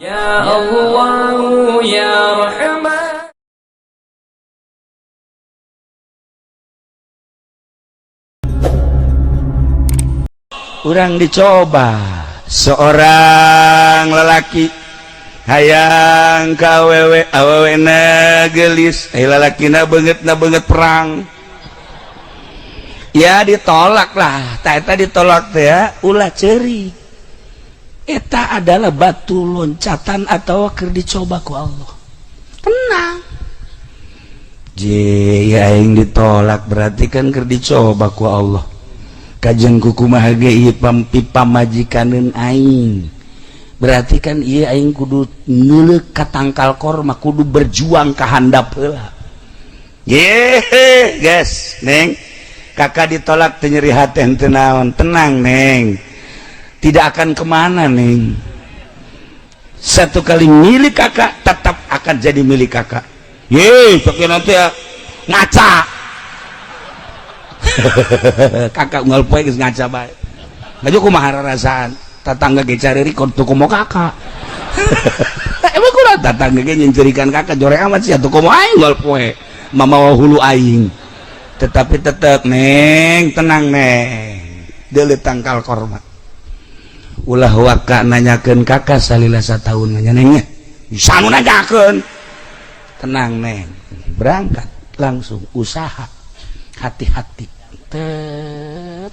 Ya Allah ya Rahman. Urang dicoba seorang lelaki hayang ka awewe, awewe na gelis, eh, lalakina beungeut na beungeut perang, ya ditolak lah. Tah, eta ditolak teh ya, ulah ceurik. Eta adalah batu loncatan atau keur dicoba ku Allah. Tenang je ya, aing ditolak berarti kan keur dicoba ku Allah. Kajeng kukumaha ge ieu pamajikaneun aing, berarti kan ieu aing kudu neuleuk ka tangkal korma, kudu berjuang ka handap heula. Ye guys, Neng, kakak ditolak teu nyeri hate, teu naon. Tenang, Neng, tidak akan kemana, Neng. Satu kali milik kakak, tetap akan jadi milik kakak. Ye, tapi nanti ya ngaca, kakak unggal poe geus ngaca bae. Ngaju kumaha rarasaan tetangga ge cariri kon tuh komo kakak. Emang kurang tetangga ge nyencerikan kakak, jorek amat sih atuh, komo aing unggal poe mamawa hulu aing. Tetapi tetep, Neng, tenang, Neng, deuleu tangkal korma, ulah waka nanyakeun kakak salila satahun. Nanya, Neng, bisa nu nanyakeun. Tenang, Neng, berangkat langsung usaha, hati-hati tet.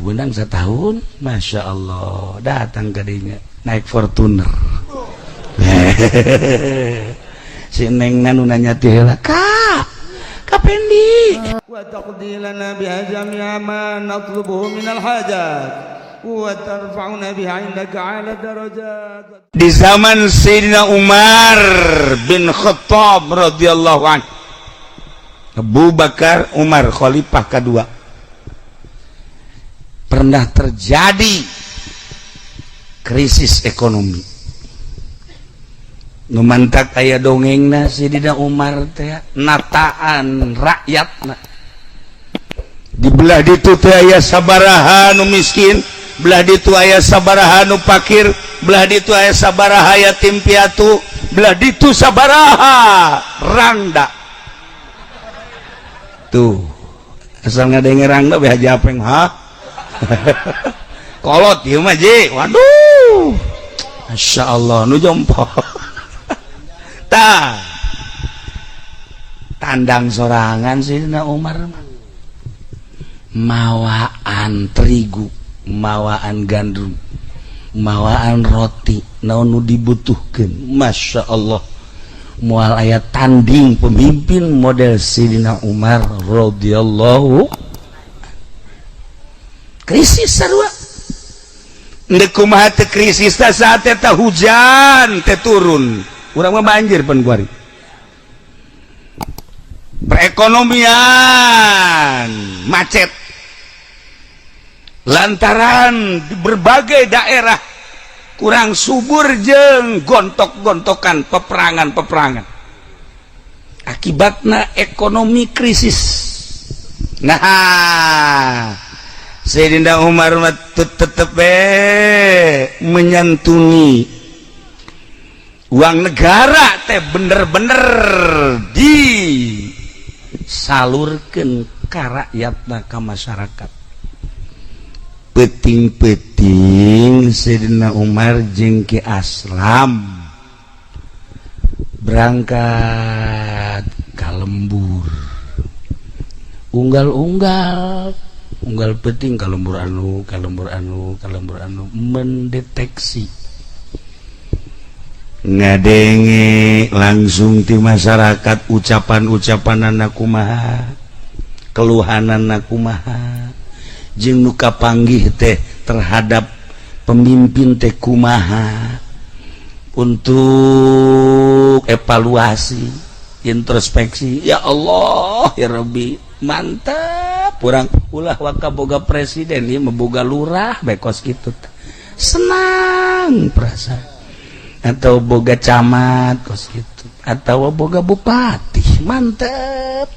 Benang setahun, Masya Allah, datang ke dinya naik Fortuner si Neng. Nu nanya ti heula, "Kak, Kak Pendi." وتقضي لنا بها جميع ما نطلبه من الحاجات وترفعنا بها عندك أعلى الدرجات. Di zaman Sayyidina Umar bin Khattab radhiyallahu anhu, Abu Bakar, Umar, khalifah kedua, pernah terjadi krisis ekonomi. Nu mantak aya dongengna Sayyidina Umar teh nataan rakyatna. Di belah ditu teh aya sabaraha nu miskin, belah ditu aya sabaraha nu pakir, belah ditu aya sabaraha yatim piatu, belah ditu sabaraha rangda. Tuh, asal ngadenge rangda be haji apeng, ha kolot ieu mah ji. Waduh, Masya Allah, nu jompo. Tah, tandang sorangan Sayyidina Umar mah, mawaan terigu, mawaan gandum, mawaan roti, naon nu dibutuhkeun. Masya Allah, moal aya tanding pemimpin model Sayyidina Umar radhiyallahu. Krisis sarua. Ndek kumaha teu krisis teh, saat eta hujan teh turun, urang mah banjir pan kuari. Perekonomian macet lantaran di berbagai daerah kurang subur jeng gontok-gontokan, peperangan-peperangan, akibatnya ekonomi krisis. Nah, Sayyidina Umar tetep menyantuni uang negara teh bener-bener disalurkan ka rakyatna, ka masyarakat. Peting-peting Sayyidina Umar jeung Ki Aslam berangkat ka lembur, unggal-unggal, unggal peting ka lembur anu, ka lembur anu, ka lembur anu, mendeteksi, ngadenge langsung di masyarakat ucapan-ucapan anak kumaha, keluhan anak kumaha, jeung nu kapanggih teh terhadap pemimpin teh kumaha, untuk evaluasi, introspeksi. Ya Allah ya Rabbi, mantap. Kurang ulah waka boga presiden ya, memboga lurah bekos gitu, senang perasaan, atau boga camat kos gitu, atau boga bupati, mantap.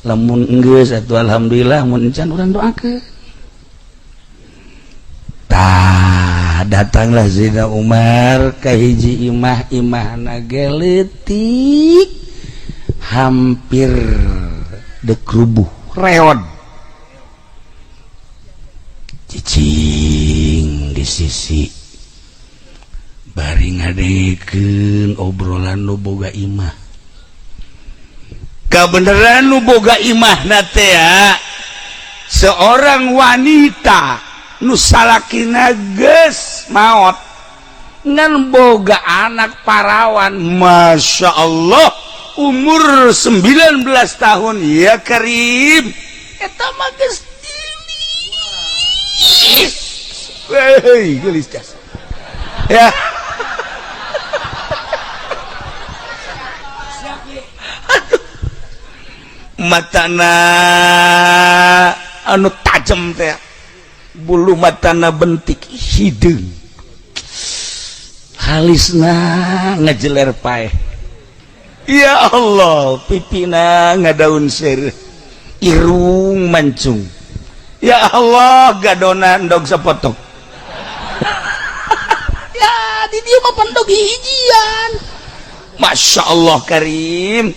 Lamun geus atuh alhamdulillah, mun encan urang doakeun. Tah. Tah datanglah Sayyidina Umar ka hiji imah, imahna ge leutik, hampir dek rubuh, reod. Cicing di sisi bari ngadengekeun obrolan nu boga imah. Kebenaran nu boga imah na teh seorang wanita nu salakina geus maot ngan boga anak parawan, Masya Allah, umur 19 tahun. Ya Karim, eta mah geus geulis. Wey, geulis jas ya. Matana anu tajam teh, bulu matana bentik hideung, halisna ngejeler paeh. Ya Allah, pipina ngadaun seureuh, irung mancung. Ya Allah, gadona endog sapotok. Ya di dieu mah pendog hijian. Masya Allah Karim,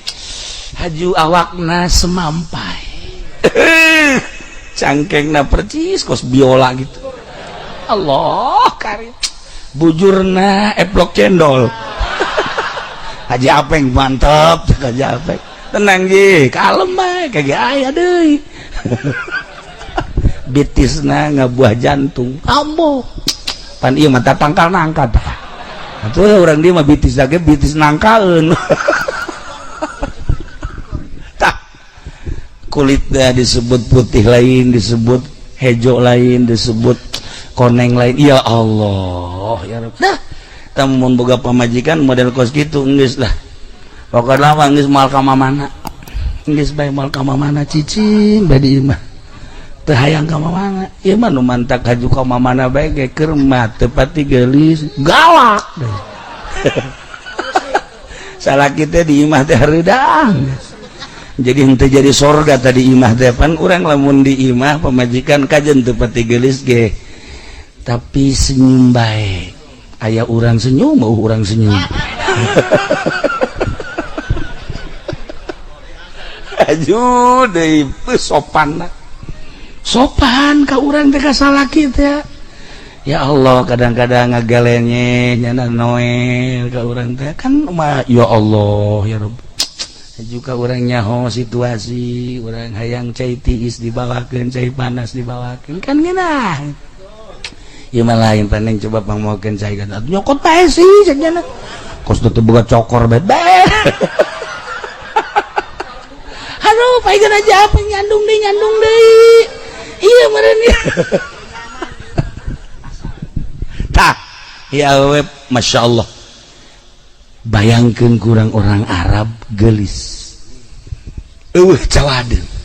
haju awakna semampai, cangkengna percis kos biola gitu. Allah Karim, bujurna eplok cendol. Haji Apeng mantep, Haji Apeng tenang ji, kalem bae kagak aya deui. Bitisna ngabuah jantung ambo pan ieu mata tangkal nangka tah. Atuh urang dieu mah bitis ge bitis nangkaeun. Tah kulitnya disebut putih lain, disebut hejo lain, disebut koneng lain. Ya Allah ya Rabb. Dah mun boga pamajikan model kos kitu geus lah. Pokokna mah geus moal ka mamana. Geus bae moal ka mamana, cicing bae di imah. Teu hayang ka mamana. Ieu mah nu mantak haju ka mamana bae ge keur mah teu pati geulis, galak. Salaki teh di imah teh hareudang. Jadi henteu jadi sorga tadi imah teh. Pan urang lamun di imah pamajikan kajen teu pati geulis ge, tapi senyum bae. Aya urang senyum, mau urang senyum. Aduh deui sopan sopan ka urang teh ka salaki teh. Ya Allah, kadang-kadang ngagalenye nyana noel ka urang teh kan mah. Ya Allah ya Rabb, juga orang nyaho situasi orang hayang cai tiis dibawakeun, cai panas dibawakeun kan ngeunah. Ieu mah lain paneng coba pangmokeun cai kan nyokot bae sih cek nyana kos teu boga cokor bae. Aduh, paegan aja apa nyandung deui ieu meureun. Tah ya web, Masya Allah, bayangkeun kurang orang Arab gelis eueuh cawadeun.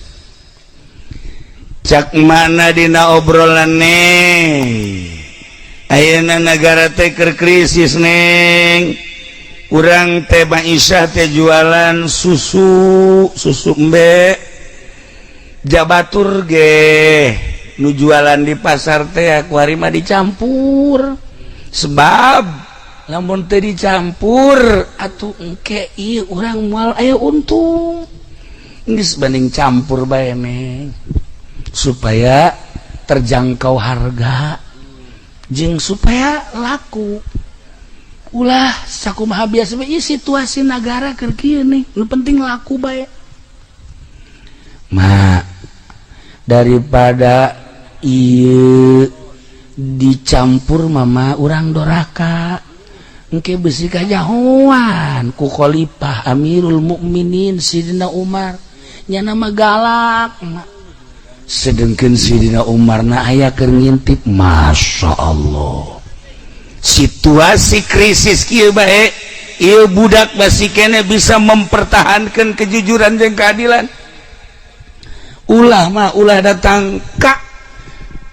Cak mana dina obrolan neng, ayeuna nagara teh keur krisis neng, urang teh Aisyah teh jualan susu, susu embe jabatur ge nu jualan di pasar teh kuari mah dicampur, sebab lamun teu dicampur atuh engke ieu urang moal aya untung. Geus banding campur bae neng supaya terjangkau harga jeung supaya laku. Ulah sakumaha biasa ieu situasi nagara keur kieu nih, nu penting laku bae. Ma daripada ieu dicampur mama urang doraka engke besi kajahoan ku khalifah Amirul Mukminin Sidina Umar nyana mah galak. Sedengkeun Sidina Umar na aya keur ngintip. Masya Allah, situasi krisis kieu bae ieu budak masih kene bisa mempertahankan kejujuran dan keadilan. Ulah mah ulah datang kak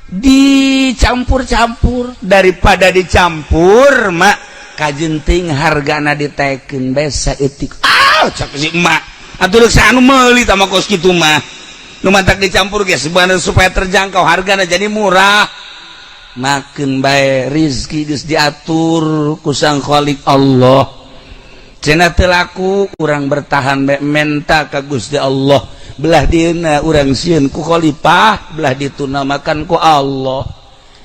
dicampur-campur, daripada dicampur mak kajenting hargana ditekeun bae saeutik. Ah cak si emak atuh deuk anu meuli tah mah kos kitu mah nu mantak dicampur ge sebenarnya supaya terjangkau hargana jadi murah. Makin bae rizki geus diatur ku Sang Khalik Allah. Cenah teu laku, urang bertahan bae, menta ka Gusti Allah. Belah dieuna urang sieun ku khalifah, belah dituna makan ku Allah.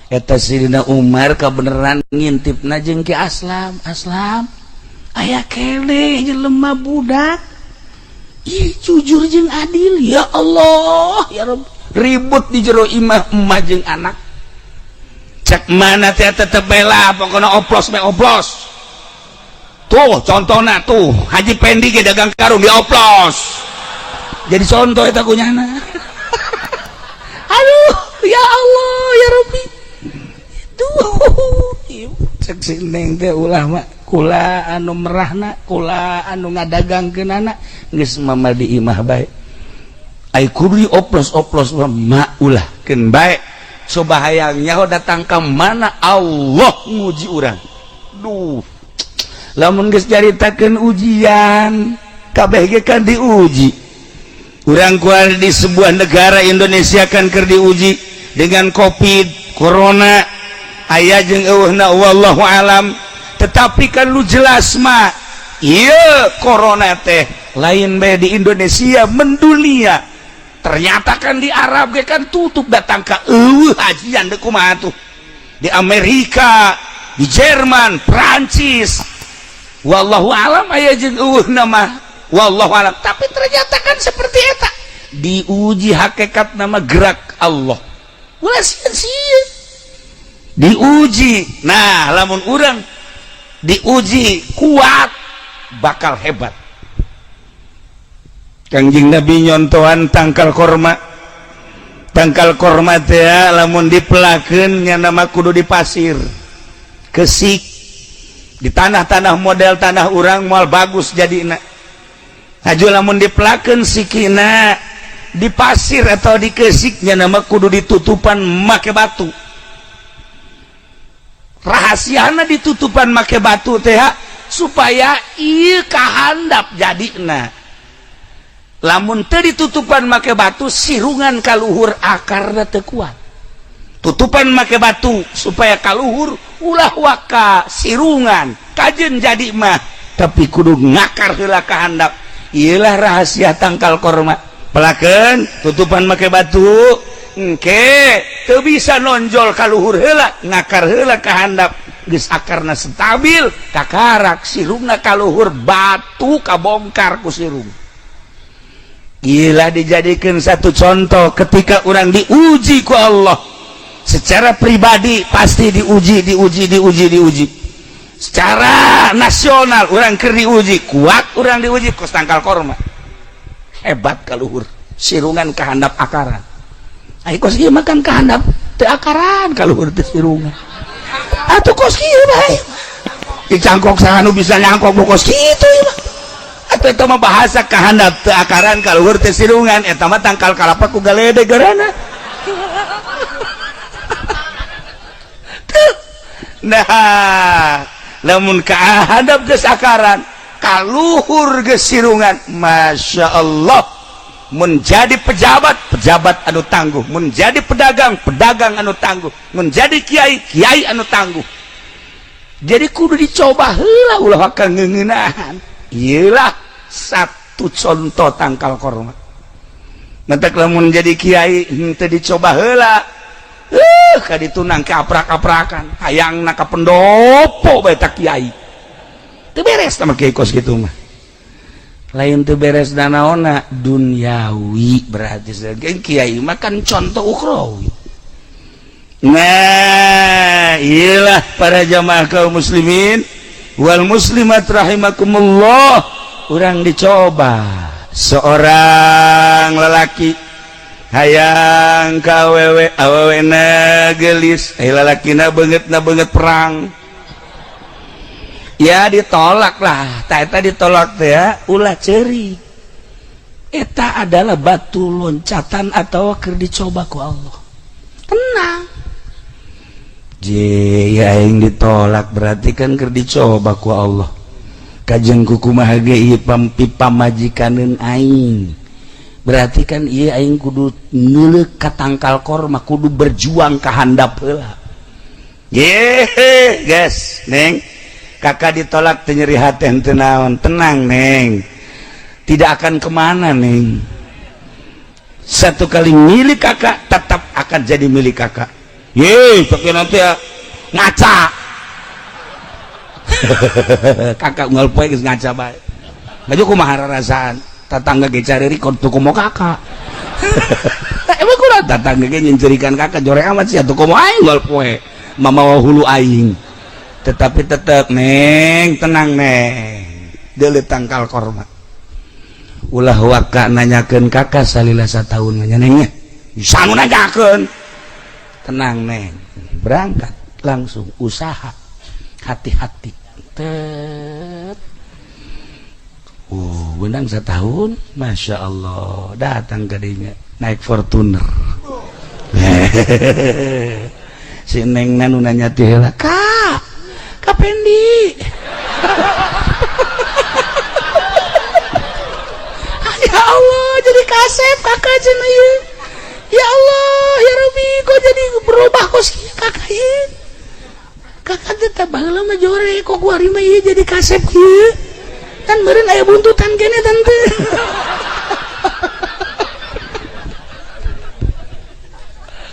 Eta Sidina Umar kabeneran ngintipna jeung Ki Aslam. Aslam, aya keneh jelema budak. Ih, jujur jeung adil. Ya Allah, ya Rabb. Ribut di jero imah emak jeung anak. Cek mana teh tetep bela, pokoknya oplos me oplos. Tuh contohna tuh Haji Pendi ge dagang karung dioplos. Jadi contoh eta kunyana. Aduh, ya Allah, ya Rabbi. Tuh, cek si Neng teh, ulah mah kula anu merahna, kula anu ngadagangkeunana, geus mama di imah bae. Ai kudu dioplos-oplos mah, ma ulah keun bae. Coba hayang nyaho datang ka mana Allah nguji urang. Duh, lamun geus caritakeun ujian, kabeh ge kan diuji. Urang kuar di sebuah negara Indonesia kan keur diuji dengan Covid, corona, aya jeung eueuhna wallahu alam. Tetapi kan lu jelas mah ieu corona teh lain bae di Indonesia, mendunia. Ternyata kan di Arab ge kan tutup, datang ka eueuh hajian deuk kumaha tuh. Di Amerika, di Jerman, Prancis, wallahu alam aya jeung eueuhna mah wallahu alam. Tapi ternyata kan seperti eta diuji, hakikat nama gerak Allah, ulah sieun diuji. Nah, lamun urang diuji kuat, bakal hebat. Kangjeng Nabi nyontohan tangkal korma. Tangkal korma teh lamun dipelakeun nya nama kudu di pasir kesik, di tanah-tanah model tanah urang moal bagus. Jadi haju lamun dipelakeun sikina di pasir atau di kesiknya, nama kudu ditutupan make batu. Rahasiana ditutupan make batu teh supaya ieu kahandap. Jadina lamun teu ditutupan make batu, sirungan kaluhur, akarna teu kuat. Tutupan make batu supaya kaluhur ulah waka sirungan kajen. Jadi mah tapi kudu ngakar heula ka handap. Iyalah rahasia tangkal korma, pelakeun tutupan make batu, engke teu bisa nonjol kaluhur heula, ngakar heula ka handap. Geus akarna stabil, kakarak sirungna kaluhur, batu kabongkar ku sirung. Gila, dijadikan satu contoh ketika orang diuji ku Allah secara pribadi, pasti diuji, diuji, diuji, diuji. Secara nasional orang keur diuji, kuat orang diuji kos tangkal korma, hebat kaluhur, sirungan kahandap akaran. Ai kos ieu makan kahandap teu akaran, kaluhur teu sirungan. Atuh kos kieu bae dicangkok, saha nu bisa nyangkok nu kos kitu ieu mah? Atau eta mah bahasa kahandap teu akaran, kaluhur teu sirungan. Eta mah tangkal kalapa ku galede garana. Tuh. Nah, lamun kahadap geus akaran, kaluhur geus sirungan, Masya Allah, menjadi pejabat, pejabat anu tangguh, menjadi pedagang, pedagang anu tangguh, menjadi kiai, kiai anu tangguh. Jadi kudu dicoba heula, ulah akan ngeuneunahan. Iyalah satu contoh tangkal korma. Matak lamun jadi kiai henteu dicoba heula, ka ditu nang aprak-aprakan, hayangna ka pendopo bae ta kiai. Teu beres sama kiai kos kitu mah. Lain teu beres danaona duniawi, berarti sebagai kiai mah kan contoh ukhrawi. Nah, iyalah para jamaah kaum muslimin wal muslimat rahimakumullah, urang dicoba. Seorang lelaki hayang ka awewe, awewe na gelis, eh lalakina beungeut na beungeut perang, ya ditolak lah. Tak, eta ditolak teh ya, ulah ceurik. Eta adalah batu loncatan atau keur dicoba ku Allah. Tenang je ya, aing ditolak berarti kan keur dicoba ku Allah. Kajeng kukumaha ge ieu pamajikaneun aing, berarti kan ieu aing kudu neuleuk ka tangkal korma, kudu berjuang ka handap heula. Ye, guys, Neng. Kakak ditolak teu nyeri hate, teu naon. Tenang, Neng. Tidak akan kemana, Neng. Satu kali milik kakak, tetap akan jadi milik kakak. Ye, tapi nanti ya ngaca. Kakak unggal poe geus ngaca bae. Ngaju kumaha rarasaan? Tatangga ge careurik tuh komo kakak. Emang kurang tatangga ge nyencerikan kakak, jore amat sih atuh, komo aing unggal poe mamawa hulu aing. Tetapi tetep, Neng, tenang, Neng. Deuleu tangkal korma. Ulah waka nanyakeun kakak salila sataun nya, Neng, nya. Sanu nanyakeun. Tenang, Neng. Berangkat langsung usaha. Hati-hati. Tet. Oh, benang setahun, masya Allah, datang ke dinya naik Fortuner. Si Neng nu nanya ti heula, "Kak, Kak Pendi." Ya Allah, jadi kasep kakak cenah ieu. Ya Allah, ya Rabbi, kok jadi berubah kos kakak ieu? Kakak teh baheula mah jore, kok kuari mah ieu jadi kasep kieu? Kan meureun aya buntutan kene, tante.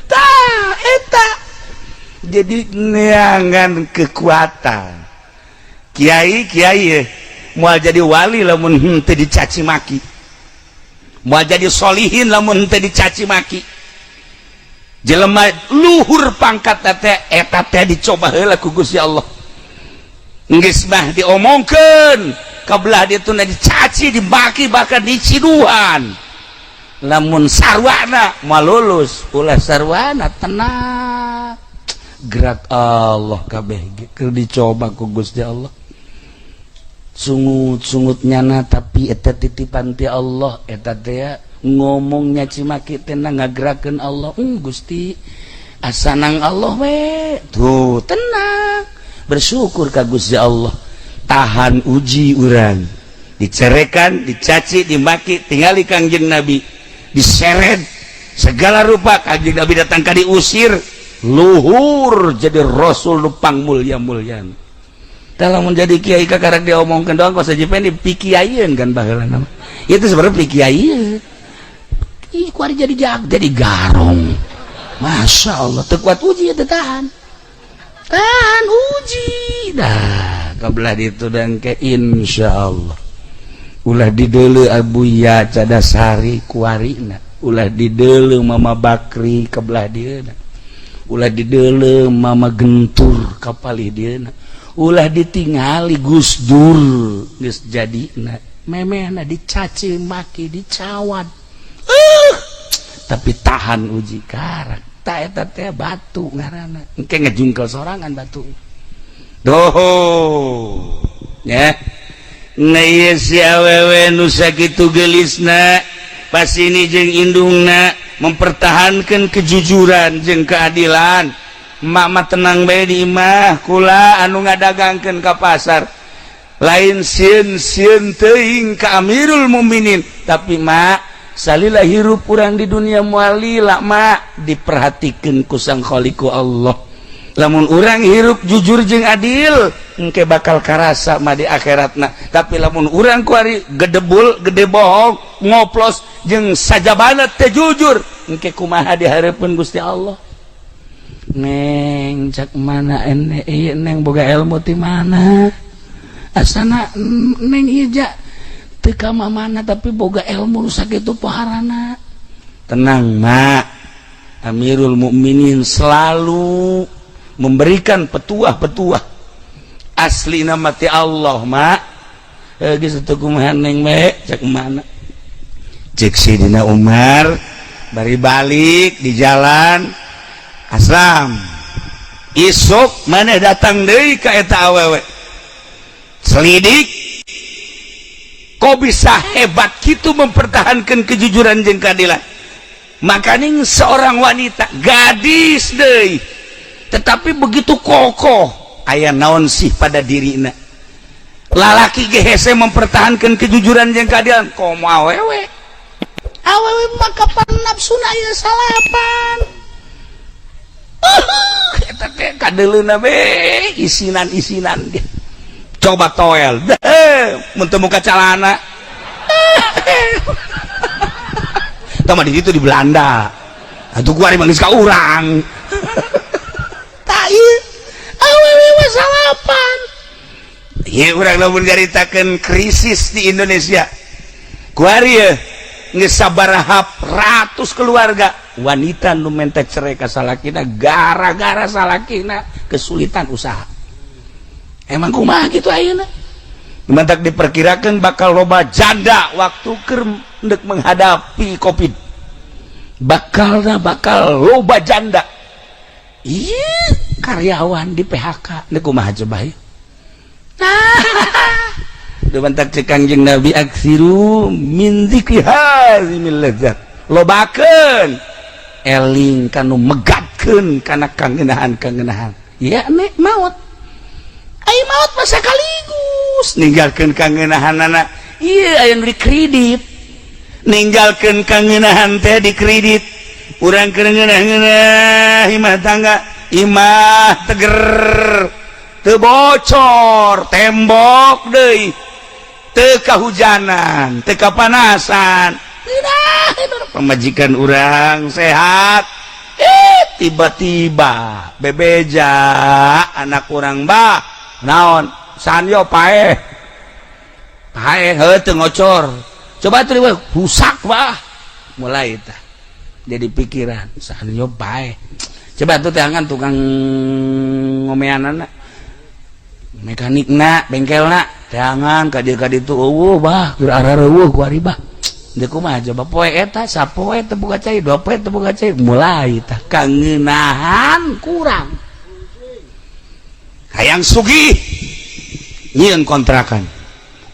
Tah, eta. Jadi neangan kekuatan. Kiai kiai moal jadi wali lamun henteu dicaci maki. Moal jadi solihin lamun henteu dicaci maki. Jelema luhur pangkat teh eta teh dicoba heula ku Gusti Allah. Geus mah diomongkeun, kabelah ditu dicaci, dimaki, bahkan diciduhan. Lamun sarwana moal lulus, ulah sarwana, tenang. Gerak Allah kabeh keur dicoba ku Gusti Allah. Sungut-sungut nyana, tapi eta titipan ti Allah, eta teh ngomong nyaci maki teh ngagerakeun Allah. Gusti, asanang Allah we. Tuh, tenang. Bersyukur ka Gusti Allah. Tahan uji urang. Dicerekan, dicaci, dimaki, tingali Kangjeng Nabi diseret segala rupa. Kangjeng Nabi datang ka diusir, luhur jadi rasul nu pangmulia-mulian. Dalam menjadi kiai kakarak diomongkeun doang kok saja pengen dipikiaieun kan baheula nama. Itu sebenarnya pikiaieun. Ih, kuari jadi jag, jadi garong. Masya Allah, teu kuat uji teu tahan. Tahan uji. Dah, kabelah ditu dan ke insya Allah. Ulah dideuleu Abuya Cadasari kuarina, ulah dideuleu Mama Bakri kebelah dieuna. Ulah dideuleu Mama Gentur kapalih dieuna. Ulah ditingali Gus Dur geus jadina. Memehna dicaci maki, dicawat. Tapi tahan uji karak. Ta eta teh batu ngaranna. Engke ngejungkel sorangan batu. Doho. Nya. Nah ieu si awewe nu sakitu geulisna pasini jeung indungna mempertahankan kejujuran jeung keadilan. Emak mah tenang bae di imah, kula anu ngadagangkeun ka pasar. Lain sieun-sieun teuing ka Amirul Mukminin, tapi mak salila hirup urang di dunia moal lila, mak, diperhatikeun ku Sang Khaliqu Allah. Lamun urang hirup jujur jeung adil, engke bakal karasa mah di akhiratna. Tapi lamun urang kuari gedebul, gede bohong, ngoplos jeung sajabana teu jujur, engke kumaha di hareupeun Gusti Allah? Neng, cak mana ene ieu neng boga ilmu ti mana? Asana neng ieu ja teu ka mana tapi boga ilmu nu sakitu poharana. Tenang, mak. Amirul Mukminin selalu memberikan petuah-petuah asli nama ti Allah, mak. Geus teu kumaha neng we, cak mana? Cek Sidina Umar bari balik di jalan, Aslam, isuk maneh datang deui ka eta awewe, selidik kok bisa hebat gitu mempertahankan kejujuran jeung keadilan. Makanya seorang wanita gadis deui tetapi begitu kokoh, aya naon sih pada dirina. Lalaki ge hese mempertahankan kejujuran jeung keadilan, komo awewe. Awewe mah kapan nafsuna aya salapan. Eta teh kadeuleuna be isinan-isinan ge. Coba toel, mun teu muka calana. Tah di situ di Belanda. Atuh kuari mah geus ka urang. Tah ieu awewe mah salapan. Ieu urang lamun nyaritakeun krisis di Indonesia. Kuari ye geus sabaraha ratus keluarga wanita nu menta cerai ka salakina gara-gara salakina kesulitan usaha. Emang kumaha kitu ayeuna? Mentak diperkirakan bakal loba janda waktu keur ndek menghadapi Covid. Bakalna bakal loba janda. Iya, karyawan di PHK. Ndek kumaha coba ieu? Nah, mantak cek Kangjeng Nabi aksiru min dzikri hazimil ladzat. Lobakeun eling kanu megatkeun kana kangenahan-kangenahan. Ya nek maut. Ai maut mah sakaligus ninggalkeun kangenahanana. Ieu aya nu dikredit. Ninggalkeun kangenahan teh dikredit. Urang keur ngeunah-ngeunah imah tangga, imah teger. Teu bocor, tembok deui. Teu kahujanan, teu kapanasan. Pemajikan urang sehat. Tiba-tiba bebeja anak urang bah naon sanyo paeh. Paeh heuh teu ngocor. Coba tuh rusak bah. Mulai tah. Jadi pikiran sanyo paeh. Coba tuh teangan tukang ngomeanana. Mekanikna, bengkelna, teangan ka dieu ka ditu eueuh bah, keur arareueuh ku ari bah. Deuk kumaha coba poe eta sapoe teu boga cai, dua poe teu boga cai, mulai tah kangenahan kurang. Hayang sugih nyieun kontrakan.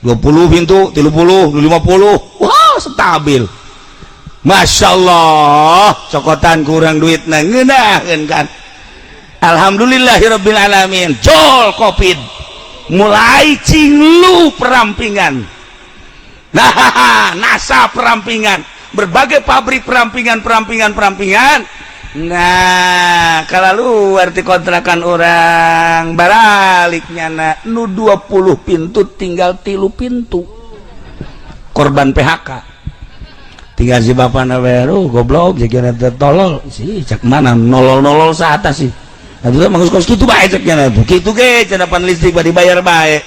20 pintu, 30, 50. Wah, stabil. Masya Allah, cokotan kurang duit na ngeunaheun kan. Alhamdulillahirabbil alamin. Jol Covid. Mulai cinglu perampingan. Nah, NASA perampingan, berbagai pabrik perampingan, perampingan, perampingan. Nah, kalau luar di kontrakan orang baliknya na nu 20 pintu tinggal 3 pintu. Korban PHK. Tinggal si bapak na baru goblok jadi tolol sih cek mana nolol-nolol saat sih. Atuh mah geus kitu bae cek nya tuh. Kitu ge cenah pan listrik bari dibayar bae.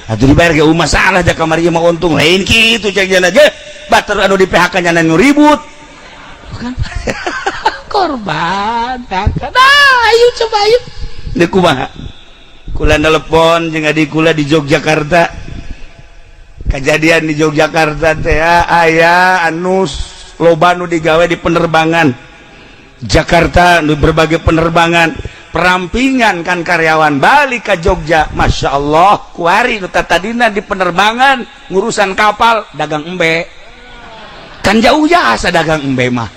Atuh dibayar ge masalah jak kamari mah untung lain kitu cek nya ge. Batur anu di PHK nya nu ribut. Bukan korban PHK. Nah, ayo coba ayo. Deuk kumaha? Kula telepon jeung adik kula di Yogyakarta. Kejadian di Yogyakarta teh aya anu loba nu digawe di penerbangan. Jakarta nu berbagai penerbangan perampingan kan karyawan balik ke Jogja. Masya Allah kuari nu tadina di penerbangan ngurusan kapal dagang embe kan jauh jasa dagang embe mah.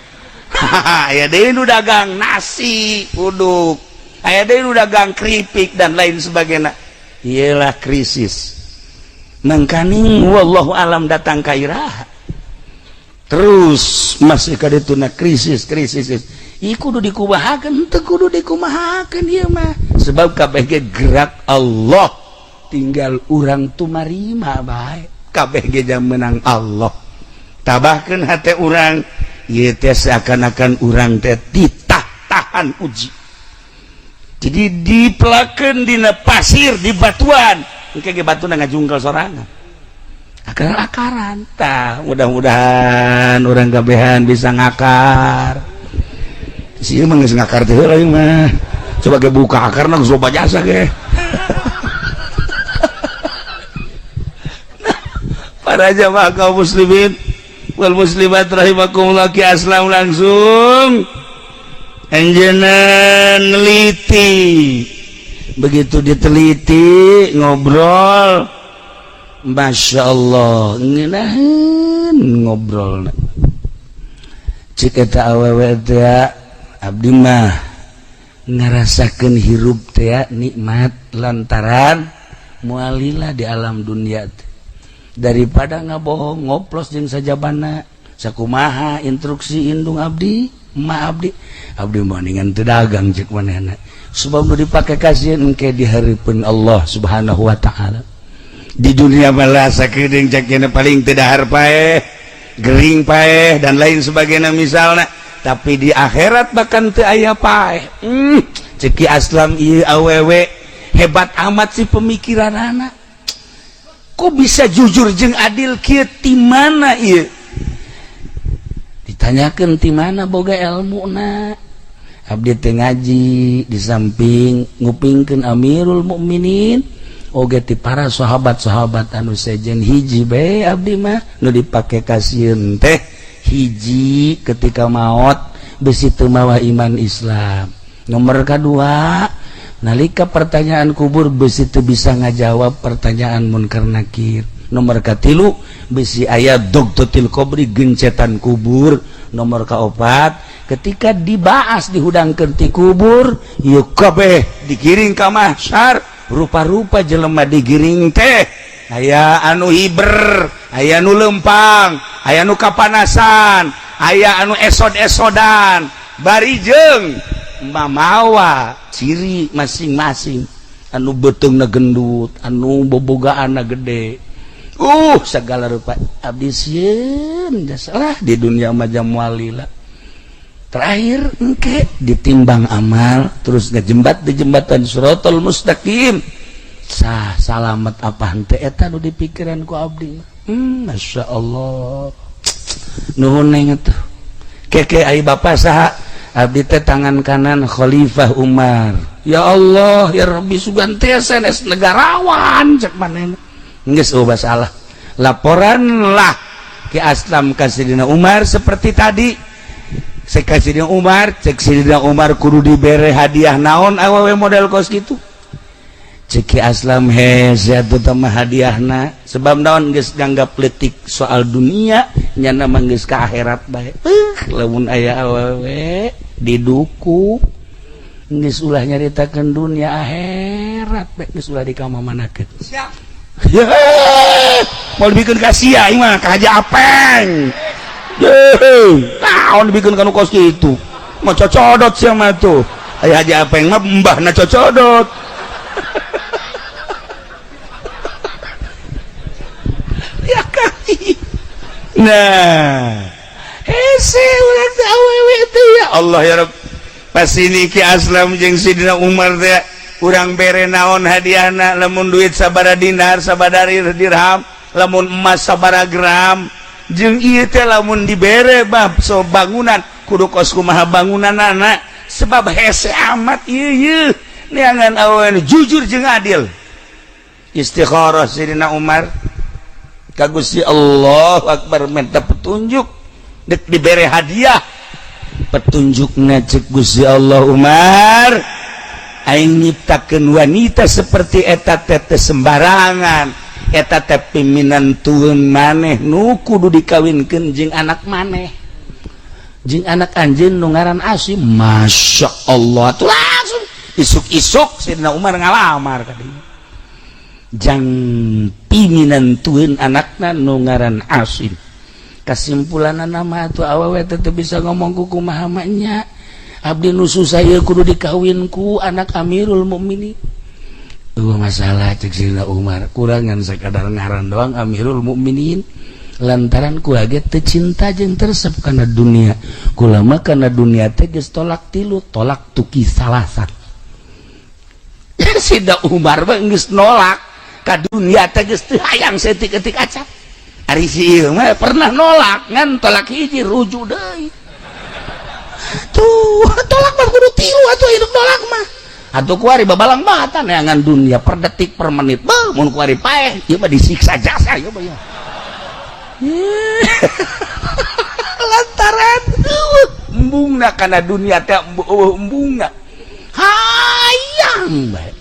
Aya deui nu dagang nasi uduk, aya deui nu dagang keripik dan lain sebagainya. Iyalah krisis mangkaning wallahu alam datang ka iraha terus masih ka dituna krisis krisis. Ieu kudu dikumahakeun teu kudu dikumahakeun ieu mah sebab kabeh ge gerak Allah tinggal urang tumarima bae kabeh ge jam menang Allah. Tabahkeun hate urang ieu teh seakan-akan urang teh ditah-tahan uji. Jadi dipelakeun dina pasir di batuan engke ge batuna ngajungkel sorangan akar-akaran. Tah mudah-mudahan urang kabehan bisa ngakar. Si mah geus ngakar teh heula mah. Coba ge buka akarna geus loba jasa ge. Para jamaah kaum muslimin wal muslimat rahimakumullah, ki aslam langsung anjeunna neliti. Begitu diteliti ngobrol, Masya Allah ngeunaheun ngobrolna. Cik eta awewe teh abdi mah ngarasakeun hirup teh nikmat lantaran mualila di alam dunia teh. Daripada ngabohong ngoplos jeung sajabana sakumaha instruksi indung abdi ma abdi abdi mah ningan teu dagang cek manehna. Sebab nu dipake kasieun engke di hareupeun Allah Subhanahu wa taala. Di dunia malah sakedeung cakena paling teu dahar paeh, gering paeh dan lain sebagainya misalna, tapi di akhirat bahkan teu aya paeh. Cek Ki Aslam, ieu awewe hebat amat sih pemikiran anak. Kok bisa jujur jeung adil kieu, ti mana ieu? Ditanyakeun ti mana boga ilmuna? Abdi teh ngaji di samping ngupingkeun Amirul Mukminin oge ti para sahabat-sahabat anu sejen. Hiji bae abdi mah nu dipake kasieun teh, hiji, ketika maot besi teu mawa iman Islam. Nomor kedua, nalika pertanyaan kubur besi teu bisa ngajawab pertanyaan munkar nakir. Nomor katilu, besi aya dhoqtotil qobri, gencetan kubur. Nomor kaopat, ketika dibahas dihudangkeun ti kubur, yuk kabeh digiring ka mahsyar. Rupa-rupa jelema digiring teh, aya anu hiber, aya nu lempang, aya nu kapanasan, aya anu esod-esodan, bari jeung mamawa ciri masing-masing, anu beuteungna gendut, anu bobogaanna gede, segala rupa. Abdi sieun lah di dunia macam walila. Terakhir engke ditimbang amal, terus ngejembat di jembatan Siratal Mustaqim, sah salamet apa henteu. Eta nu dipikiran ku abdi. Masya Allah, nuhun neng tuh. Keke, ai bapak saha? Abdi teh tangan kanan Khalifah Umar. Ya Allah ya Rabbi, sugan teh sanes negarawan. Cek manehna, geus euweuh salah. Laporan lah Ki Aslam ka Sidina Umar seperti tadi. Cek Sidina Umar, cek Sidina Umar, kudu dibere hadiah naon awewe model kos gitu? Cek Ki Aslam, hese atuh mah hadiahna, sebab naon, geus nganggap leutik soal dunia, nyana mah geus ka akhirat bae. Lamun aya awewe diduku, geus ulah nyaritakeun dunia, akhirat bae, geus ulah dikamamanakeun. Siap. Ya, mau dibikin ka sia aing mah, ka Haji Apeng. Naon dibikin kanu kos kitu? Mah cocodot sia mah tuh. Aya Haji Apeng mah mbahna cocodot. Ya kali. Nah, hese urang teh awewe teh, ya Allah ya Rabb. Pas ini Ki Aslam jeung Sidina Umar teh, urang bere naon hadiahna? Lamun duit sabara dinar, sabara dirham, lamun emas sabara gram, jeung ieu teh lamun dibere bab so bangunan kudu kos kumaha bangunanana? Sebab hese amat ieu ieu neangan awewe jujur jeung adil. Istikharah Sidina Umar ka Gusti Allah Akbar, minta petunjuk dek dibere hadiah. Petunjukna cek Gusti Allah, Umar, aing nyiptakeun wanita seperti eta teh teu sembarangan. Eta teh piminantueun maneh nu kudu dikawinkeun jeung anak maneh, jeung anak anjeun nu ngaran Asim. Masya Allah tuh, langsung isuk-isuk Sidina Umar ngalamar ka dinya jang piminantueun anakna nu ngaran Asim. Kesimpulan nama tuh, awewe teh teu bisa ngomong ku kumaha mah nya, abdi nu susah ieu kudu dikawin ku anak Amirul Mukminin. Euweuh masalah, cek Sidina Umar, kurangan sakadar ngaran doang Amirul Mukminin, lantaran kula ge teu cinta jeung teu resep kana dunia. Kula mah kana dunia teh geus tolak tilu, tolak tuki salasat. Sidina Umar mah geus nolak ka dunia teh, geus teu hayang saeutik-eutik acan. Ari si ieu mah pernah nolak, ngan tolak hiji rujuk deui. Tuh, tolak mah kudu tilu atuh, hidup nolak mah atuh. Kuari babalang batan neangan dunia per detik per menit. Beuh, mun kuari paeh ieu mah disiksa jasa ieu mah ya. Lantaran euweuh embungna kana dunia teh, euweuh embungna, hayang bae.